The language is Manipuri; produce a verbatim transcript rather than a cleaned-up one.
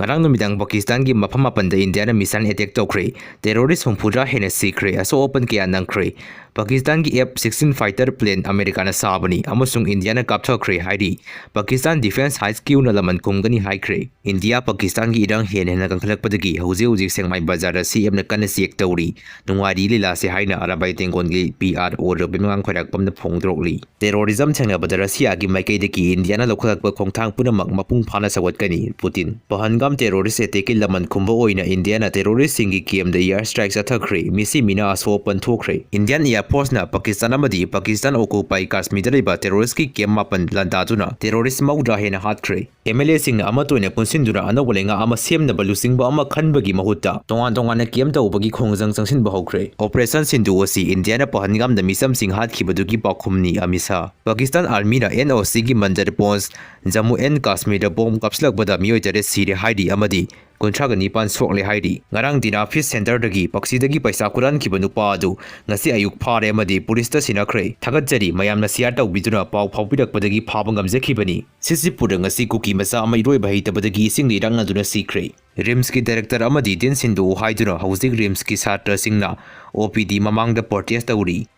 ꯉꯔꯥꯡ ꯅꯨꯃꯤꯗꯥꯡ ꯄꯥꯀꯤꯁꯇꯥꯟꯒꯤ ꯃꯐꯝ ꯃꯥꯄꯟꯗ ꯏꯟꯗꯤꯌꯥꯅ missile attack ꯇꯧꯈ꯭ꯔꯦ꯫ Terrorist ꯍꯨꯝꯐꯨꯇꯔꯥ ꯍꯦꯟꯅ ꯁꯤꯈ꯭ꯔꯦ, ꯑꯁꯣꯛ ꯑꯄꯟ ꯀꯌꯥ ꯅꯪꯈ꯭ꯔꯦ꯫ ꯄꯥꯀꯤꯁꯇꯥꯟꯒꯤ F sixteen fighter plane ꯑꯃꯦꯔꯤꯀꯥꯅ ꯁꯥꯕꯅꯤ ꯑꯃꯁꯨꯡ ꯏꯟꯗꯤꯌꯥꯅ ꯀꯥꯞꯊꯈ꯭ꯔꯦ ꯍꯥꯏꯔꯤ꯫ ꯄꯥꯀꯤꯁꯇꯥꯟ Defence H Q ꯅ ꯂꯃꯟ ꯈꯨꯝꯒꯅꯤ ꯍꯥꯏꯈ꯭ꯔꯦ꯫ ꯏꯟꯗꯤꯌꯥ ꯄꯥꯀꯤꯁꯇꯥꯟꯒꯤ ꯏꯔꯥꯡ ꯍꯦꯟꯅ ꯍꯦꯟꯅ ꯀꯟꯈꯠꯂꯛꯄꯗꯒꯤ ꯍꯧꯖꯤꯛ ꯍꯧꯖꯤꯛ ꯁꯦꯛꯃꯥꯏ ꯕꯖꯥꯔꯗ C M ꯅ ꯀꯟꯅ check ꯇꯧꯔꯤ꯫ ꯅꯨꯡꯉꯥꯏꯔꯤ ꯂꯤꯂꯥꯁꯦ ꯍꯥꯏꯅ ꯑꯔꯥꯕꯥꯏ ꯇꯦꯡꯒꯣꯜꯒꯤ P R O ꯔꯕꯤꯃꯉꯥꯡ ꯈꯣꯏꯔꯥꯛꯄꯝꯅ ꯐꯣꯡꯗꯣꯔꯛꯂꯤ꯫ Terrorism ꯊꯦꯡꯅꯕꯗ ꯔꯁꯤꯌꯥꯒꯤ ꯃꯥꯏꯀꯩꯗꯒꯤ ꯏꯟꯗꯤꯌꯥꯅ ꯂꯧꯈꯠꯂꯛꯄ ꯈꯣꯡꯊꯥꯡ ꯄꯨꯝꯅꯃꯛ ꯃꯄꯨꯡ ꯐꯥꯅ ꯁꯧꯒꯠꯀꯅꯤ, ꯄꯨꯇꯤꯟ꯫ ꯄꯍꯜꯒꯥꯝ terrorist attack ꯀꯤ ꯂꯃꯟ ꯈꯨꯝꯕ ꯑꯣꯏꯅ ꯏꯟꯗꯤꯌꯥꯅ terrorist ꯁꯤꯡꯒꯤ camp ꯗ air strike ꯆꯠꯊꯈ꯭ꯔꯦ, ꯃꯤꯁꯤ ꯃꯤꯅ ꯑꯁꯣꯛ ꯑꯄꯟ ꯊꯣꯛꯈ꯭ꯔꯦ꯫ Indian Air Force ꯅ ꯄꯥꯀꯤꯁꯇꯥꯟ ꯑꯃꯗꯤ ꯄꯥꯀꯤꯁꯇꯥꯟ occupied ꯀꯥꯁꯃꯤꯔꯗ ꯂꯩꯕ terrorist ꯀꯤ camp ꯃꯥꯄꯟ ꯂꯥꯟꯗꯥꯗꯨꯅ terrorist ꯃꯧꯗ꯭ꯔꯥ ꯍꯦꯟꯅ ꯍꯥꯠꯈ꯭ꯔꯦ꯫ M L A ꯁꯤꯡꯅ ꯑꯃꯠꯇ ꯑꯣꯏꯅ ꯄꯨꯟꯁꯤꯟꯗꯨꯅ ꯑꯅꯧꯕ ꯂꯩꯉꯥꯛ ꯑꯃ ꯁꯦꯝꯅꯕ ꯂꯨꯆꯤꯡꯕ ꯑꯃ ꯈꯟꯕꯒꯤ ꯃꯍꯨꯠꯇ ꯇꯣꯉꯥꯟ ꯇꯣꯉꯥꯟꯅ camp ꯇꯧꯕꯒꯤ ꯈꯣꯡꯖꯪ ꯆꯪꯁꯤꯟꯕ ꯍꯧꯈ꯭ꯔꯦ꯫ Operation ꯁꯤꯟꯗꯨ ꯑꯁꯤ ꯏꯟꯗꯤꯌꯥꯅ ꯄꯍꯜꯒꯥꯝꯗ ꯃꯤꯆꯝꯁꯤꯡ ꯍꯥꯠꯈꯤꯕꯗꯨꯒꯤ ꯄꯥꯎꯈꯨꯝꯅꯤ, ꯑꯃꯤꯠ ꯁꯥꯍ꯫ ꯄꯥꯀꯤꯁꯇꯥꯟ army ꯅ N O C ꯒꯤ ꯃꯟꯗꯔ ꯄꯣꯟꯁ, ꯖꯝꯃꯨ and ꯀꯥꯁꯃꯤꯔꯗ bomb ꯀꯥꯞꯁꯤꯜꯂꯛꯄꯗ ꯃꯤꯑꯣꯏ ꯇꯔꯦꯠ ꯁꯤꯔꯦ ꯍꯥꯏꯔꯤ ꯑꯃꯗꯤ ꯀꯨꯟꯊ꯭ꯔꯥꯒ ꯅꯤꯄꯥꯟ ꯁꯣꯛꯂꯦ ꯍꯥꯏꯔꯤ꯫ ꯉꯔꯥꯡ ꯗꯤꯅꯥ fish center ꯗꯒꯤ ꯄꯛꯁꯤꯗꯒꯤ ꯄꯩꯁꯥ ꯈꯨꯔꯥꯟꯈꯤꯕ ꯅꯨꯄꯥ ꯑꯗꯨ ꯉꯁꯤ ꯑꯌꯨꯛ ꯐꯥꯔꯦ ꯑꯃꯗꯤ ꯄꯨꯂꯤꯁꯇ ꯁꯤꯟꯅꯈ꯭ꯔꯦ꯫ ꯊꯥꯒꯠꯆꯔꯤ, ꯃꯌꯥꯝꯅ share ꯇꯧꯕꯤꯗꯨꯅ ꯄꯥꯎ ꯐꯥꯎꯕꯤꯔꯛꯄꯗꯒꯤ ꯐꯥꯕ ꯉꯝꯖꯈꯤꯕꯅꯤ꯫ ꯁꯤꯁꯤꯄꯨꯔꯗ ꯉꯁꯤ ꯀꯨꯀꯤ ꯃꯆꯥ ꯑꯃ ꯏꯔꯣꯏꯕ ꯍꯩꯇꯕꯗꯒꯤ ꯏꯁꯤꯡꯗ ꯏꯔꯥꯛꯅꯗꯨꯅ ꯁꯤꯈ꯭ꯔꯦ꯫ ꯔꯤꯝꯁꯀꯤ director ꯑꯃꯗꯤ ꯗꯤꯟ ꯁꯤꯟꯗꯨ ꯍꯥꯏꯗꯨꯅ ꯍꯧꯖꯤꯛ ꯔꯤꯝꯁꯀꯤ ꯁꯥꯇ꯭ꯔꯁꯤꯡꯅ O P D ꯃꯃꯥꯡꯗ protest ꯇꯧꯔꯤ꯫